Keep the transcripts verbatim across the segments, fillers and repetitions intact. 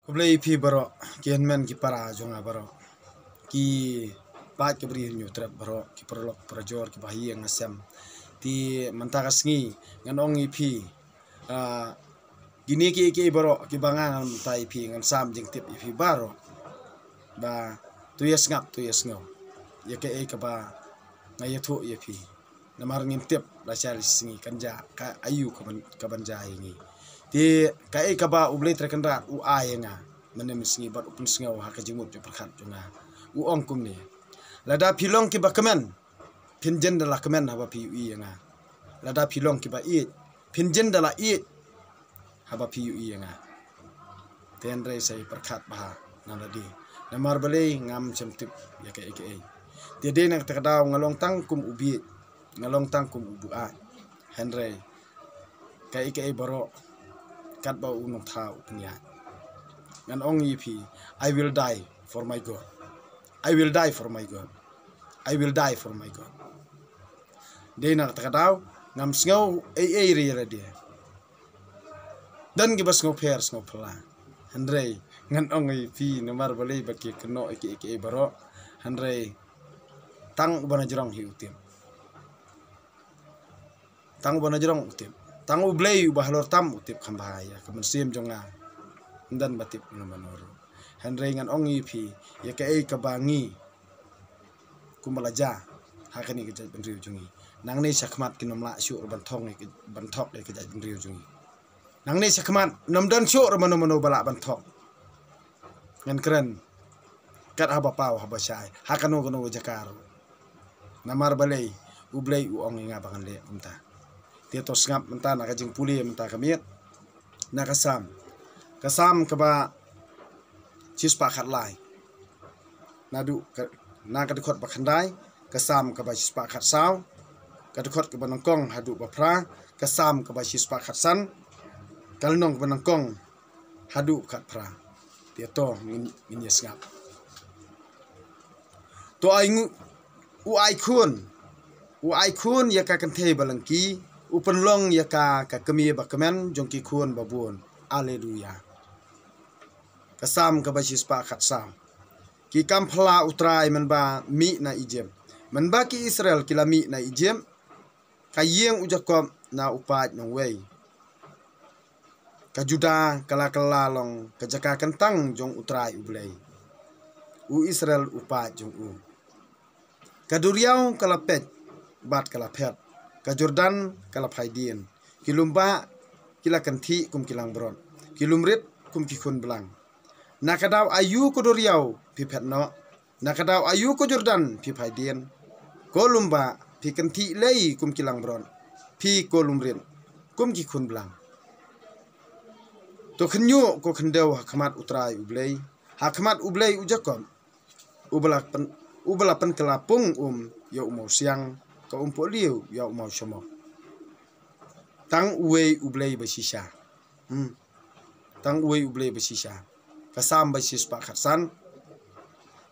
Khublei phi baroh, ki hynmen ki para jong nga baroh, ki paid ki briew Hynñiewtrep baroh, ki paralok parajor, ki ba ha ïing ha sem. Te mynta ka sngi ngan ong ïa phi, ah, kine ki, ki baroh, ki ba nga ngan mynta ïa phi, ngan sam jingtip ïa phi baroh. Ba to ïa sngap, to ïa sngew ïa kaei kaba nga ïathuh ïa phi. Namar ngim tip la sha la sngi kan jia ka aïu ka ban, ka ban jia ïa ngi. Te kaei kaba U Blei Trai Kynrad u ai ïa nga mynne mynsngi bad u pynsngew ha ka jingmut jingpyrkhat jong nga. U ong kumne: Lada phi long ki ba kmen, phin jin da la kmen haba phi ïohi ïa nga. Lada phi long ki ba ïeit, phin jin da la ïeit haba phi ïohi ïa nga. Te hynrei sa ïa pyrkhat bha na lade, namar balei ngam shym tip ïa kaei kaei. Te dei na kata ka daw nga long tang kum u bieit, nga long tang kum u buaid. Hynrei kaei kaei baroh katba u Nongthaw u pynïaid, ngan ong ïa phi: I will die for my God. I will die for my God. I will die for my God. Dei na kata ka daw ngam sngew ei ei re ïa lade. Don ki ba sngew pher sngew phylla. Hynrei ngan ong ïa phi, namar balei ba ki kynnoh ïa kiei kiei baroh. Hynrei tang uba na jrong hi u tip. Tang uba na jrong u tip. Tang U Blei uba halor tam u tip kham bha ïa ka mynsiem jong nga. Ym don ba tip mano mano ruh. Hynrei ngan ong ïa phi, ïa kaei kaba ngi kumba la jia ha kane ka jaitbynriew jong ngi, nangne shakhmat kin ym lah shuh ruh ban thok ïa ka, ban thok ïa ka jaitbynriew jong ngi. Nangne shakhmat ym don shuh ruh mano mano ba lah ban thok. Ngan kren kat haba paw haba shai ha kano kano ka jaka ruh. Namar balei? U Blei u ong ïa nga ba ngan leh kumta. Te to sngap mynta na ka jingpule mynta ka miet na ka Salm, ka Salm kaba shispah khatlai, naduh ka, na ka dkhot ba khyndai, ka Salm kaba shispah khatsaw, ka dkhot kaba nyngkong haduh ba phra, ka Salm kaba shispah khatsan, ka lynnong kaba nyngkong haduh khatphra. Te to ngin, ngin ïa sngap. To ai ngu, u ai khun, u ai khun ïa ka kynthei ba lyngki, u pynlong ïa ka ka kmie ba kmen jong ki khun ba bun. Haleluya. Ka Salm kaba shispah khatsaw. Ki kam phylla U Trai mynba mih na Ijipt. Mynba ki Israel ki la mih na Ijipt, ka ïing u Jakob na u paid nongwei. Ka Juda ka la kylla long ka jaka kyntang jong U Trai U Blei, u Israel u paid jong u. Ka duriaw ka la peit bad ka la phet, ka Jordan ka la phai dien. Ki lum bah ki la kynthih kum ki langbrot, ki lum rit kum ki khun blang. Na ka daw aïu ko duriaw phi phet noh? Na ka daw aïu ko Jordan phi phai dien? Ko lum bah phi kynthih lei kum ki langbrot, phi ko lum rit kum ki khun blang. To khynñiuh ko khyndew ha khmat U Trai U Blei, ha khmat U Blei u Jakob, uba la pyn, uba la pynkylla pung um ïa u mawsiang, ka umpohliew ïa u mawshamok. Tang uwei U Blei ba shisha. Hmm. Tang uwei U Blei ba shisha. Ka Salm ba shispah khatsan.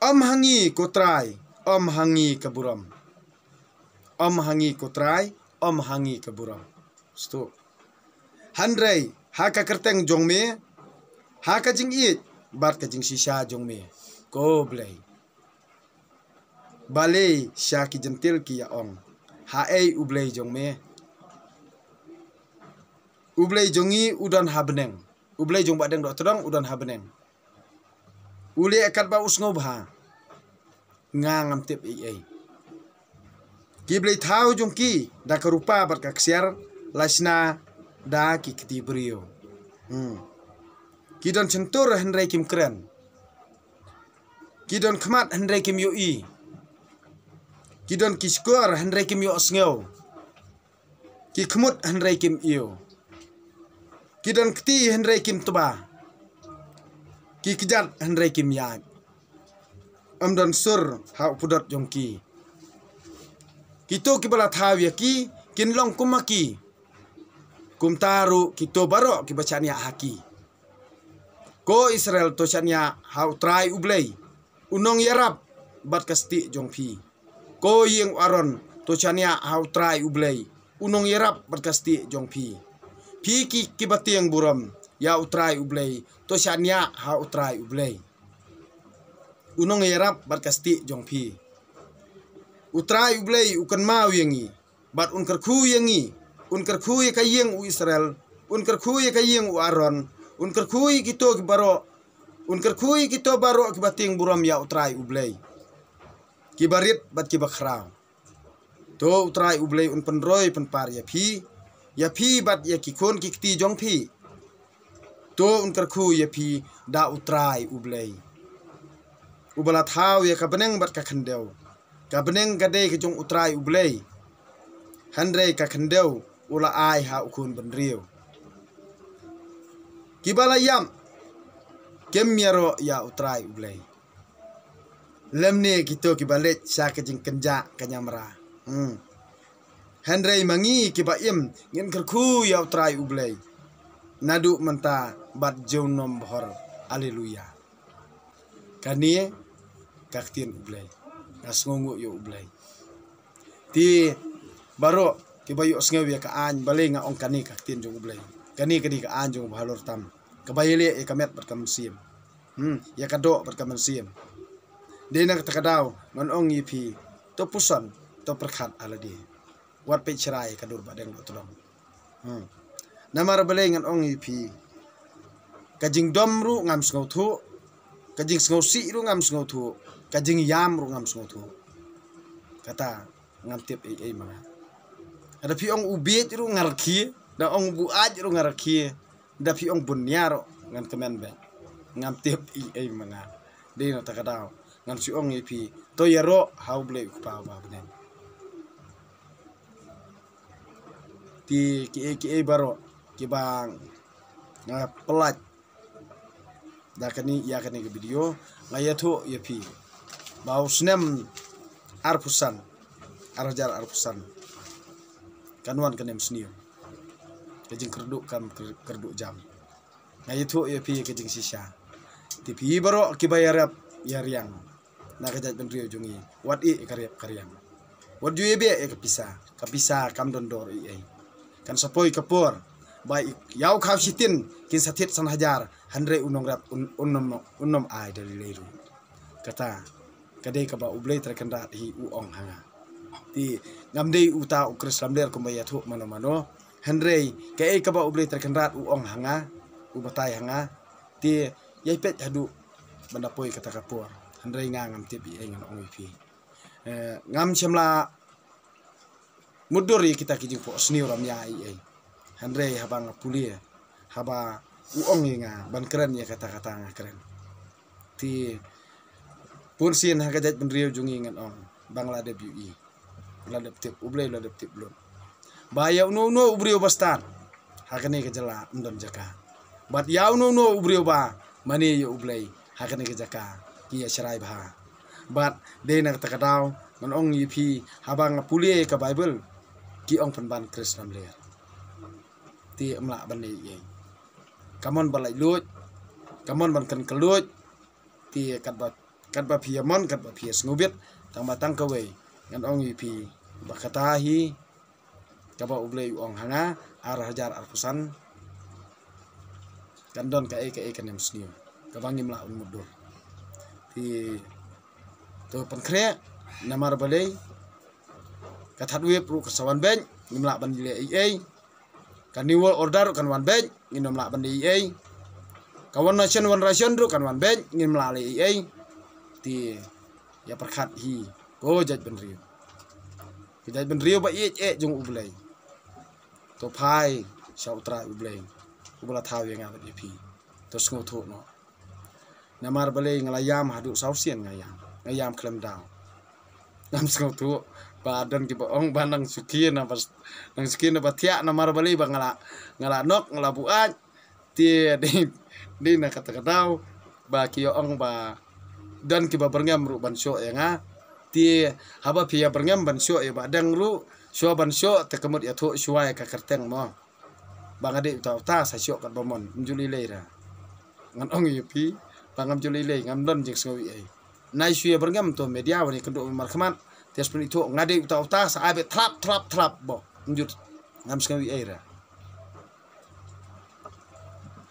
Ym ha ngi ko Trai, ym ha ngi ka burom. Ym ha ngi ko Trai, ym ha ngi ka burom. Stu. Hynrei ha ka kyrteng jong me, ha ka jingïeit bad ka jingshisha jong me, ko Blei. Balei sha ki jentil ki ïa ong, haei U Blei jong me? U Blei jong ngi u don ha bneng. U Blei jong Bahdeng Dohtdong u don ha bneng. U leh katba u sngewbha. Nga ngam tip ei ei. Ki blei thaw jong ki da ka rupa bad ka ksiar la shna da ki kti briew. Hmm. Ki don shyntur hynrei kim kren. Ki don khmat hynrei kim ïohi. Ki don ki shkor hynrei kim ïohsngew. Ki khmut hynrei kim ïew. Ki don kti hynrei kim tba. Ki kjat hynrei kim ïaid. Ym don sur ha u pudot jong ki. Kito kiba la thaw ïa ki kin long kum ma ki. Kumta ruh kito baroh kiba shaniah ha ki. Ko Israel, to shaniah ha U Trai U Blei, u nongïarap bad ka stieh jong phi. Ko ïing u Aaron, to shaniah ha U Trai U Blei, u nongïarap bad ka stieh jong phi. Phi ki, kiba tieng burom, ïa U Trai U Blei, to shaniah ha U Trai U Blei. U nongïarap bad ka stieh jong phi. U Trai U Blei u kynmaw ïa ngi bad un kyrkhu ïa ngi, un kyrkhu ïa ka ïing u Israel, un kyrkhu ïa ka ïing u Aaron, un kyrkhu ïa kito ki baroh, un kyrkhu ïa kito baroh kiba tieng burom ïa U Trai U Blei, kiba rit bad kiba khraw. To U Trai U Blei un pynroi pynpar ïa phi, ïa phi bad ïa ki khun ki kti jong phi. To un kyrkhu ïa phi da U Trai U Blei, uba la thaw ïa ka bneng bad ka khyndew. Ka bneng ka dei ka jong U Trai U Blei, hynrei ka khyndew u la ai ha u khun bynriew. Kiba la ïap kim ïaroh ïa U Trai U Blei, lymne kito kiba leit sha ka jingkynjah ka ñiamra. Hmm. Hynrei ma ngi kiba im, ngin kyrkhu ïa U Trai U Blei naduh mynta bad junom bhor. Haleluya. Kane ka ktien U Blei. Nga sngewnguh ïa U Blei. Te baroh kiba ïohsngew ïa ka aiñ, balei nga ong kane ka ktien jong U Blei? Kane ka dei ka aiñ jong U Bahalor tam, kaba ïaleh ïa ka met bad ka mynsiem. Hmm, ïa ka doh bad ka mynsiem. Dei na kata ka daw ngan ong ïa phi, to puson, to pyrkhat ha lade. Wat peit shrai ka dur ba deng doh tdong. Hmm. Namar balei ngan ong ïa phi, ka jingdom ruh ngam sngewthuh, ka jingsngewsih ruh ngam sngewthuh, ka jingïam ruh ngam sngewthuh. Kata ngam tip ei ei ma nga. Lada phi ong u bieit ruh nga rkhie, da ong u buaid ruh nga rkhie, da phi ong bun nia ruh ngan kmen beit. Ngam tip ei ei ma nga. Dei na kata ka daw ngan shu ong ïa phi, to ïaroh ha U Blei U Kpa uba ha bneng. Te kiei kiei baroh kiba nga pynlait da kane ïa kane ka video, nga ïathuh ïa phi ba u snem arphew san, ar hajar arphew san, kan wan ka nemsniew. Ka jingkyrduh kam kyr-, kyrduh jam. Nga ïathuh ïa phi ka jingshisha. Te phi baroh kiba ïarap ïariang na ka jaitbynriew jong ngi, wat ïeh ïa ka rep ka riang. Wat ju ïeh beh ïa ka pisa. Ka pisa kam don dor ei ei. Kan sa poi ka por ba ïa u khaw shitin kin sa thied san hajar, hynrei u nongrep un, un nym, un nym ai da lei lei ruh. Kata ka dei kaba U Blei Trai Kynrad hi u ong ha nga. Te ngam dei uta u Khrist lamler kumba ïathuh mano mano. Hynrei kaei kaba U Blei Trai Kynrad u ong ha nga, u batai ha nga, te ïai peit haduh ban da poi kata ka por. Hynrei nga ngam tip ei ei, ngan ong ïa phi. Eh, ngam shym la mutdur ïa kita ki jingphohsniew ramia ei ei. Hynrei haba nga pule, haba u ong ïa nga ban kren ïa kata, kata nga kren. Te bunsien ha ka jaitbynriew jong ngi ngan ong ba nga la dep ïohi, la dep tip, U Blei la dep tip lut ba ïa uno uno u briew ba stad ha kane ka jylla ym don jaka. Bad ïa uno uno u briew ba mane ïa U Blei ha kane ka jaka, ki ïa shrai bha. Bad dei na kata ka daw ngan ong ïa phi, haba nga pule ïa ka Baibl, ki ong pynban Khrist lamler. Te ym lah ban leh ei ei. Ka mon ba laitluid, ka mon ban kren kylluid. Te katba, katba phi ïa mon, katba phi ïa sngewbit, tang ba tang kawei ngan ong ïa phi ba kata hi kaba U Blei u ong ha nga, ar hajar arphew san kan don kaei kaei ka nemsniew kaba ngim lah ban mutdur. Te to pynkhreh, namar balei, ka third wave ruh ka sa wan beit, ngim lah ban leh ei ei. Ka New World Order ruh kan wan beit, ngin ym lah ban leh ei ei. Ka One Nation One Ration ruh kan wan beit, ngin ym lah leh ei ei. Te ïa pyrkhat hi ko jaitbynriew, ko jaitbynriew ba ïeit eh jong U Blei. To phai sha U Trai U Blei uba la thaw ïa nga bad ïa phi. To sngewthuh noh. Namar balei nga la ïam haduh saw sien nga ïam, nga ïam khlem daw. Ngam sngewthuh ba don kiba ong ba nang suki na ba, nang suki na ba thiah, namar balei ba nga la, nga la nok, nga la buaid. Te dei, dei na kata ka daw ba ki ïa ong ba don kiba byrngem ruh ban shoh ïa nga. Te haba phi ïa byrngem ban shoh ïa Bah Deng ruh, shuwa ban shoh te ka mut ïathuh shuwa ïa ka kyrteng mo. Ba nga dei uta uta sa shoh katba mon, ym ju lei lei ra. Ngan ong ïa phi ba ngam ju lei lei, ngam don jingsngew ei ei. Nai shu ïa byrngem to media wan ïa kynduh markhmat, te shu pynithuh nga dei uta uta sa ai beit thlap thlap thlap bo. Ym ju, ngam sngew ei ei ra.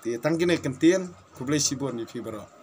Te tang kine ki ktien, khublei shibun ïa phi baroh.